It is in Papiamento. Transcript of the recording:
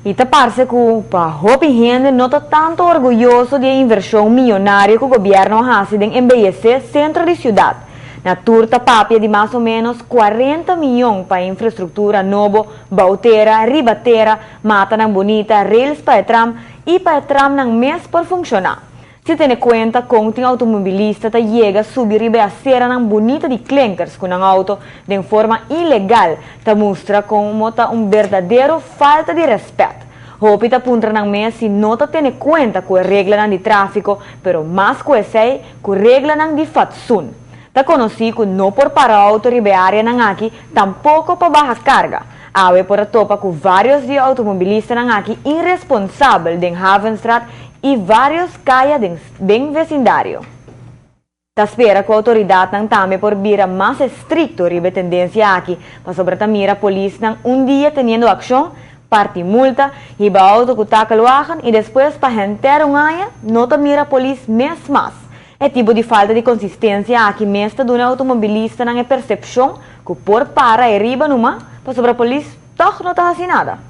I ta parse ku pa hopi hende no ta tantu orguyoso di e invershon mionario ku gobièrnu a hasi den embeyesé sentro di siudat. Na tur ta papia di mas o ménos 40 mion pa infrastruktura nobo, bou tera, riba tera, matanan bunita, rails pa e tram i pa e tramnan mes por funshoná. Si tene kuenta kon tin outomobilista ta yega subi riba e aseranan bunita di klinkers ku nan outo den forma ilegal, ta mustra komo ta un berdadero falta di rèspèt. Hopi ta puntra nan mes si no ta tene kuenta ku e reglanan di tráfiko, pero mas ku esei, ku reglanan di fatsoen. Ta konosí ku no por para outo riba e áreanan aki, tampoko pa baha karga. Awe por a topa ku vários di e outomobilistanan aki iresponsabel den Havenstraat i vários kaya den den vesindario. Ta spera ku outoridatnan tambe por bira mas estrikto riba e tendensia aki, pasobra ta mira polisnan un dia teniendo akshon, parti multa, hiba outo ku takelwagen i despues pa henter un aña no ta mira polis mes mas. E tipo di falta di konsistensia aki mes ta duna e outomobilistanan e persepshon ku por para e riba numa, pasobra polis tòg no ta hasi nada.